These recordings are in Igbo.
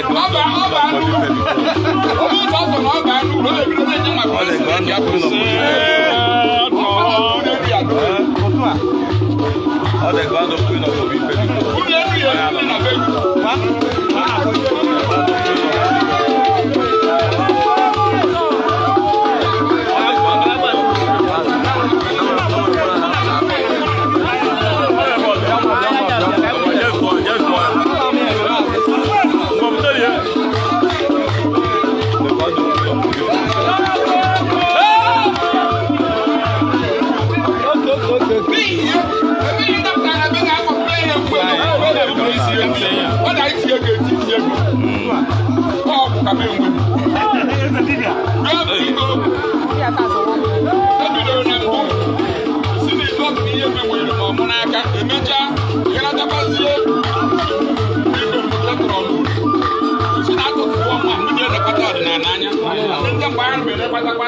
Ọ dị grand opening of Obi Pericoma. Ọ dị grand opening of Obi Pericoma. Just one, just one. The grand opening of Obi Pericoma. Ebidoro na mbụ si na izu ọtụtụ ihe mewere ma ọmụ n'aka emechaa garatakwazie ibe mụtatọrọ n'uru si na atụtụwo mma ndị na-elekọta ọdịnala anya ndị mgbe ahụ na-elekọtakwa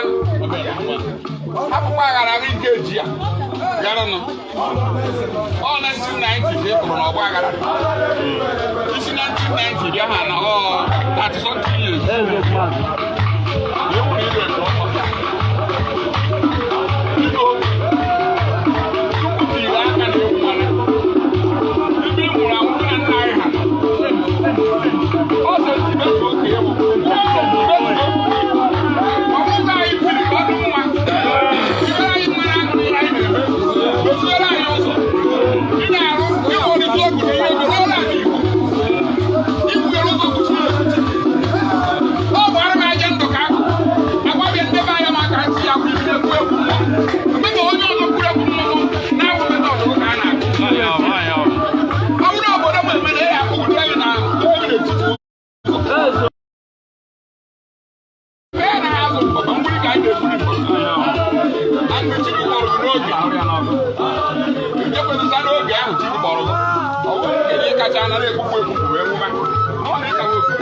akwụkwọ aghara ahụ ike eji ya garanụ ọ 1990 ka ị pụrụ n'ọgba aghara isi 1990 bịa ha na ọ 30 something years. Ewu na ile nke ọma. Biko, Chukwu tiri aka na ewu mana ebe ị nwụrụ anwụ na nna anyị ha ọ sị ntibezu oke ewu ntibezu ọmụgwọ anyị kwuru ka ọ dị mma ibe anyị mmanụ aṅụ ihe anyị na-eme doziere anyị ụzọ ị na-arụ ịma oriri ogu na ihe ego n'ụlọ ala Igbo ikwughere ụzọ kwuchiri ekwuchi ọ bụ arụ m aja ndụ ka akụ agbabịa ndị be anya maka ntị ya kwuru ekwu egwu mmụọ mgbe onye ọzọ kwuru egwu mmụọ na-awụ mmetọ ọdụgụ ka a na-akụ ọ bụrụ obodo m emere ya akụgide gị na ebi n'etiti ụzọ ee na azụ mgbọgba mgbiri ka anyị na-egburi mgbọgba na mgbe chi gị kpọrọ gị n'oge njekwezịza n'oge ahụ chi gị kpọrọ gị ọ bụrụ nke ihe kacha anara egbukwu egbukwu wee nwụba ọ na-ịka nwoke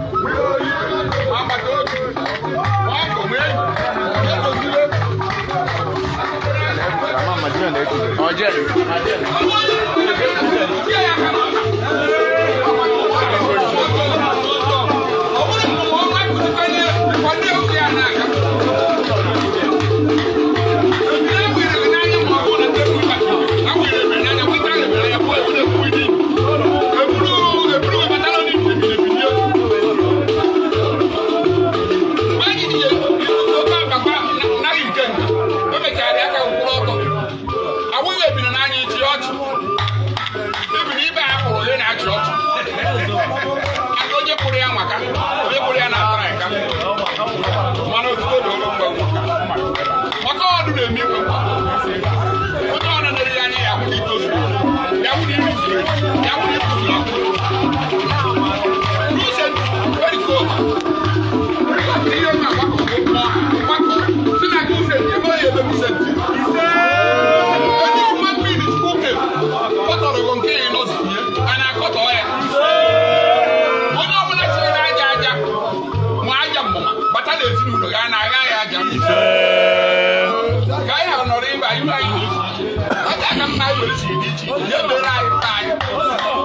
ma agbata obi ma ọgọ ma enyi ya doziwe. Awụghị ebiri n'anya ichi ọchị ebiri ibe a kpụrụ onye na-achị ọchị aka onye kpụrụ ya maka onye kpụrụ ya na-atara ya ka mana otuto doro mgbe maka ọdụ na-eme igwe onye ọrụ na-eri anya ya kwụrụ itozu ya kwụrụ iri zuru ya kwụrụ ikwuzuru akwụrụ Lucent Pericoma ihe na-agbakọ mgbakọ si na Lucent ebe ọ ya ebe Lucent onye human being is cooking kọtọrọ nke ya nọzi a na-akọtọ ya onye ọbụla chere aja aja ma aja mmụma bata n'ezinụlọ ya na-agha ya aja ka anyị ha nọrọ ịba ihu anyị na-esi iche aja aka mma anyị were siri dị iche iche ya mere anyị mkpa anyị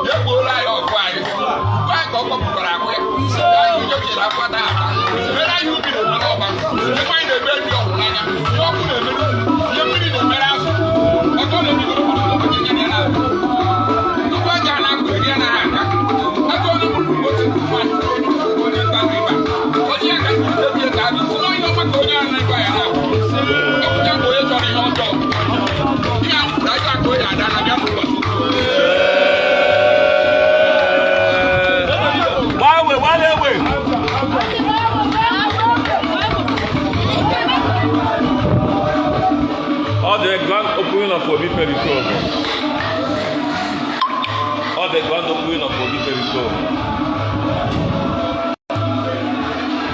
ya gbuola anyị ọgụ anyị gwa anyị ka ọ kpọpụtara akwụ ya ka anyị ujo chere akwa taa ata mere anyị ubi na-emere ọba ihe anyị na-eme ndị ọhụrụ n'anya ihe ọkụ na-emere ihe mmiri na-emere azụ ọtọ na-emegoro onye nye ya na-abụ nnukwu aja na-akụ eri anaghị aga aka onye mụrụ nwoke nwaanyị onye nta na ịba onye aka ndị ndebie ka abụ si n'onye ọma ka onye ahụ na-ịba ya na-abụ ọpụta bụ onye chọrọ ihe ọjọọ ihe ahụ kwuru aja aka onye ada na bịa n'ụbọchị. Gbanwe, gbanwe. Ọ dị grand opening of Obi Pericoma. Ọ dị grand opening of Obi Pericoma.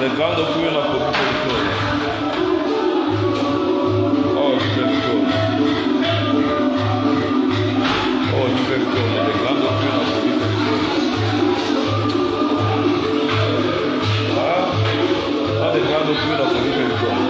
The grand opening of Obi Pericoma. Ọ Obi Pericoma. Ọ Obi Pericoma. The grand opening of Obi Pericoma. Ah, ọ dị grand opening of Obi Pericoma.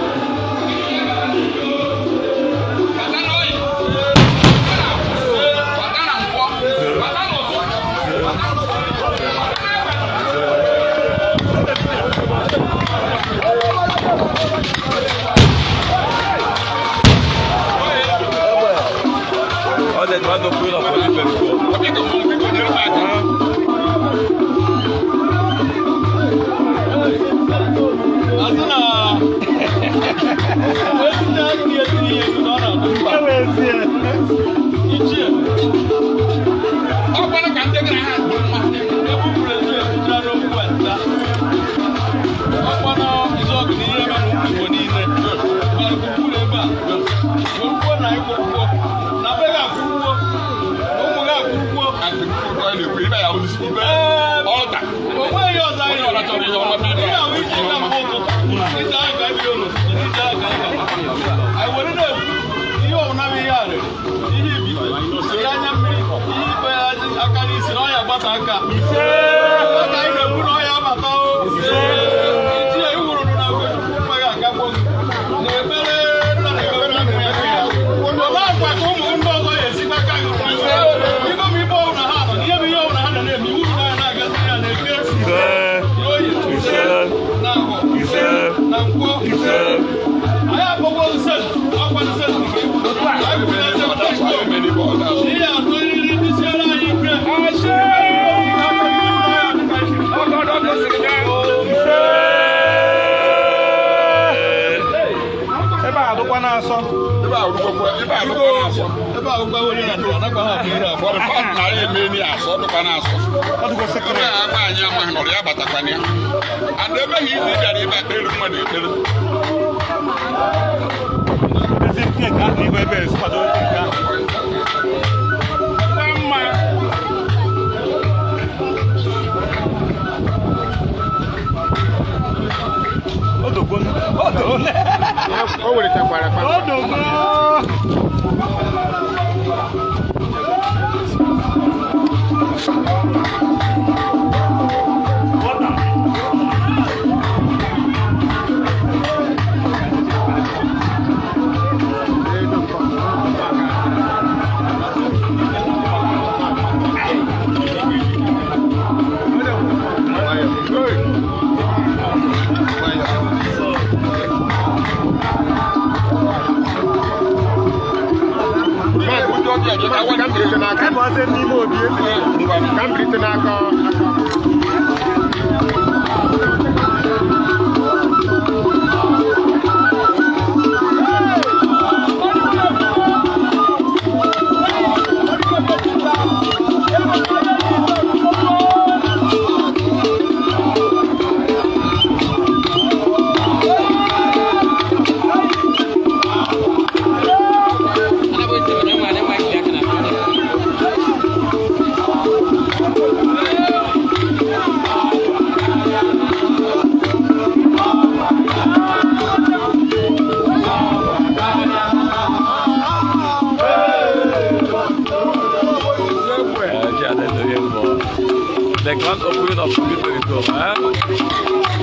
aka. Aka anyị na-ekwu na ọya abata o. Ichie iwuru na Ugochukwu mmaghị akagbo gị. Na ekpere nna na ekpere na nna ya. Olee agwa ka ụmụ ndị ọzọ ya esi n'aka gị? Ibe m ibe ọbụla ha nọ, ihe bụ ihe ọbụla ha nọ na-eme, iwu na ya na-agazi ya na-eke. Oyi. Na ahụ. Na nkwọ. Anyị akpọkwa nse, ọkwa nse nke ibu. Anyị kwuru eze maka igbo. Ihe atọ eriri ndị siere anyị ike. Ebe a dụkwa na-asọ. Ebe a rụkwakwa, ebe a rụkwa na-asọ. Ebe a gwa onye na anakwa ha abụ ihe abụọ. Bọdụ fọdụ na ya eme ni asọ, dụkwa na-asọ. Ọ dụkwa Ebe sekere. a agba anyị amaghị nọrọ ya batakwana ya. And ebe ha izi bịara ebe a kpere mmadụ ekpere. Ezi nke nke ahụ ihu ebe esi kwado oche nke ahụ. Mma. Odogo. Odogo. O welitekwara Odogo. Ka m bilite n'aka. Ebe ọzọ n'ime obi ezi. Ka m bilite n'aka. The grand opening of Obi Pericom, eh?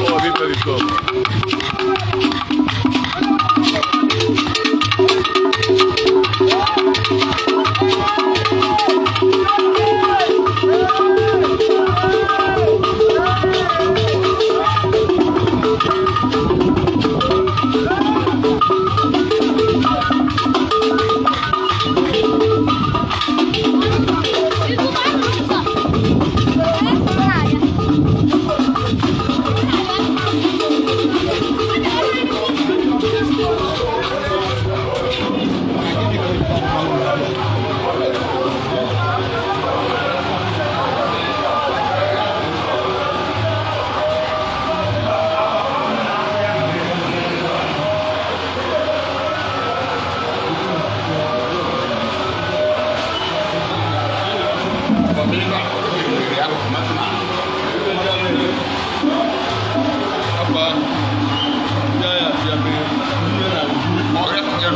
Oh, Obi Pericom. Apa ndị agha abịa mee ihe na uju.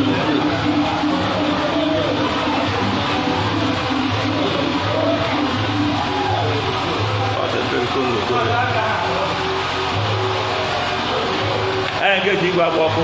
Ee, nke igwe akpọ ọkụ.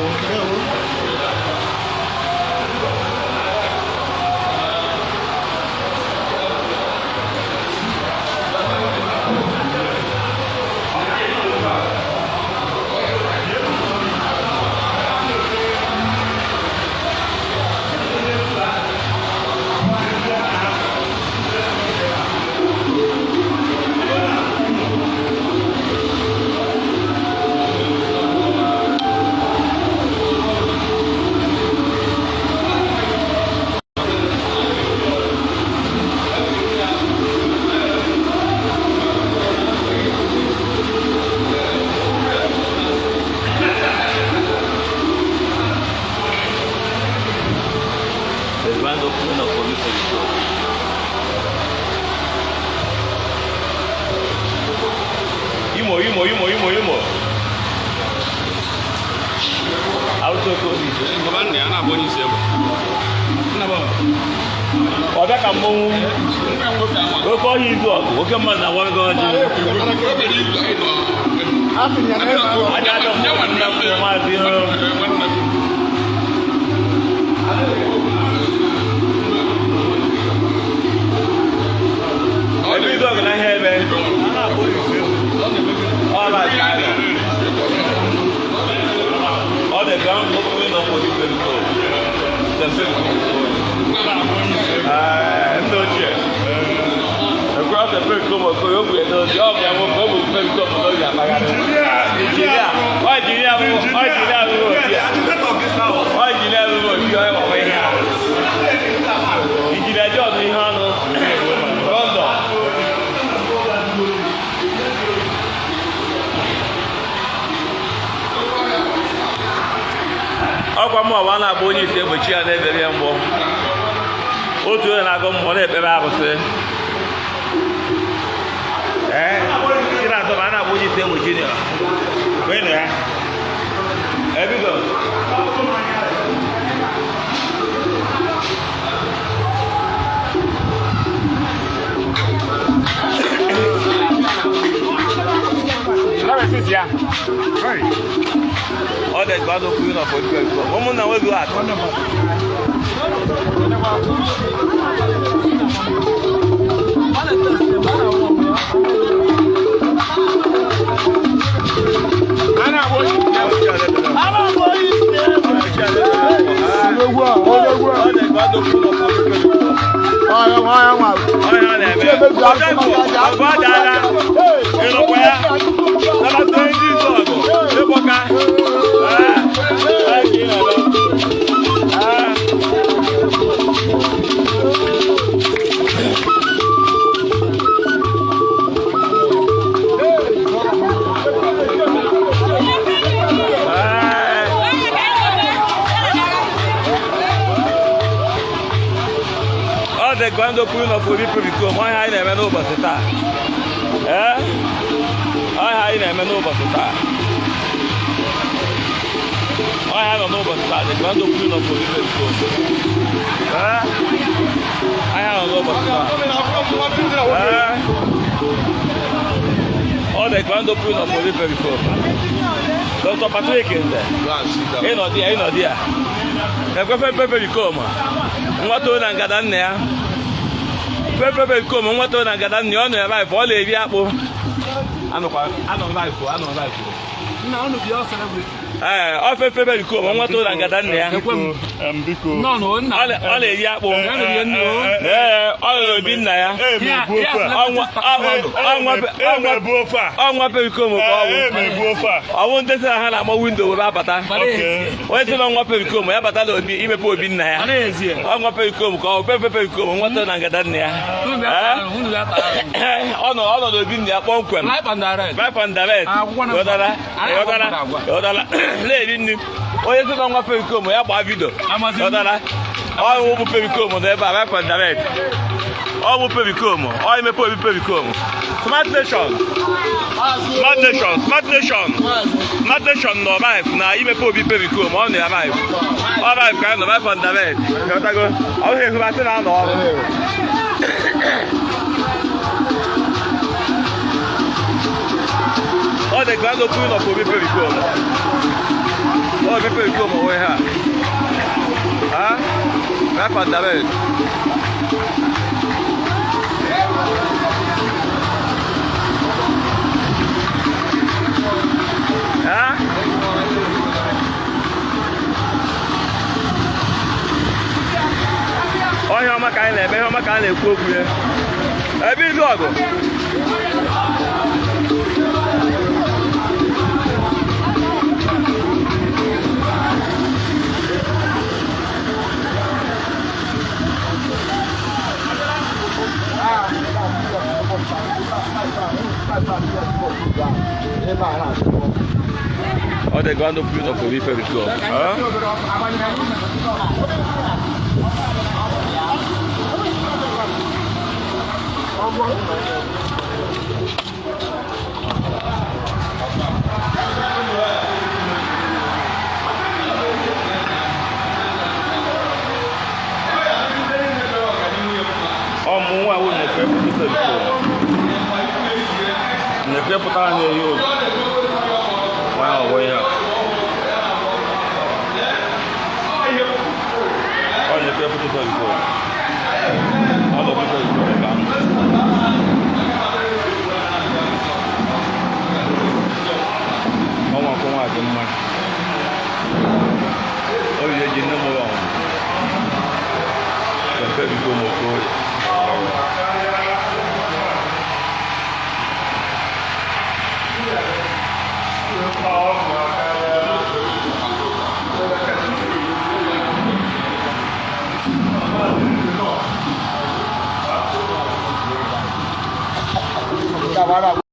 The grand opening of Obi Pericom. Imo, Imo, Imo, Imo, Imo. Auto Kobi. Nna ya na-abụ onye isi egbe. Nna m. Ọbịa ka mmọnwụ oke ọhịa izu ọgụ oke mmadụ na-agwa gị ọjị. Aja ajọ mmụọ nna m maazị ebe izu ọgụ na ihe eme. Ọ na-acha anya. Ọ dị ka opening of Obi Pericom. Ndị ochie. Across the Pericom Okoye, o gwere n'ozi, ọ bịa nwoke, o bụ Pericom n'oge akpagharị. Injinia, ọ injinia bụ, ọ injinia bụ obi a. Ọ injinia bụ obi onye gbakwa ihe a. Injinia John ihe ọnụ. London. Ọkwa mụ ọwa na-abụ onye isi egbochi ya na-ebere ya mgbọ. Otu onye na-agụ mmụọ na-ekpere arụsị. Ee, ị na-atọ ma a na-abụ onye isi egbochi ya. Kwenụ ya. Ebido. Ọ dị gba n'okwu ụlọ for ikpe. Ụmụnna nweghị atụ. Ọ dị gba n'okwu ụlọ for ikpe. Onye ọ na-eme. Ọgụ adaala. Ịnụkwa ya. Nabata ndị izu ọgụ. Ịkpọka. Ee, ee, ka ị na-eme. Ee. Ee. Ọ dị grand opening of Obi Pericom, ọhịa anyị na-eme n'ụbọchị taa. Ee, ọhịa anyị na-eme n'ụbọchị taa. Ọhịa nọ n'ụbọchị taa, the grand opening of Obi Pericom. Ee, ahịa nọ n'ụbọchị taa. Ee, ọ dị grand opening of Obi Pericom. Dr. Patrick Nde, ịnọdị ya, ịnọdị ya. Ekwefe Pericom a, nwata na ngada nna ya. Pepe Pericom nwata na ngada nna ya, ọ nọ ya life, ọ na-eri akpụ. Anọkwa, anọ life, anọ life. Ee, ọ Pepe Pericom nwata na ngada nna ya. Biko. Ọ na-eri akpụ. Ee, ọ nọ n'obi nna ya. Emebu ofe a. Ọ nwa Pericom ka ọ bụ. Emebu ofe a. Ọ bụ ndị sị na ha na-agba windo were abata. Okay. Onye sị na nwa Pericom ya bata n'obi imepe obi nna ya. Ọ nwa Pericom ka ọ bụ Pepe Pericom nwata na ngada nna ya. Ee, ọ nọ n'obi nna ya kpọmkwem. Life and direct. Ịghọtara? Ịghọtara? Ịghọtara? Na-eri nri. Onye sị na nwa Pericom ya gbaa vidio. Ịghọtara? Ọ bụ Pericom nọ ebe a, life and direct. Ọ bụ Pericom, ọ imepe obi Pericom. Smart Nation. Smart Nation, Smart Nation. Smart Nation nọ live na imepe obi Pericom, ọ nọ ya live. Ọ live ka anyị nọ live and direct. Ịghọtago? Ọ bụghị ezigbo na anọ ọrụ. Ọ dị grand opening of Obi Pericom. Ọ Obi Pericom onwe ha. Ha? Live and direct. Ha? Ọhịa ọma ka anyị na-eme, ihe ọma ka a na-ekwu okwu ya. Ebe izu ọgụ. Ọ dị grand opening of Obi Pericom. Huh? Nke pụtara na-ehi ụzọ. Nwa ọgbọ ihe a. Ọ na-ekwe pụta Pevikom. Ọ nọ Pevikom ebe ahụ. Ọnwa kwụ nwa dị mma. O yiri eji nne m ụlọ ọnwụ. Pevikom Okoye.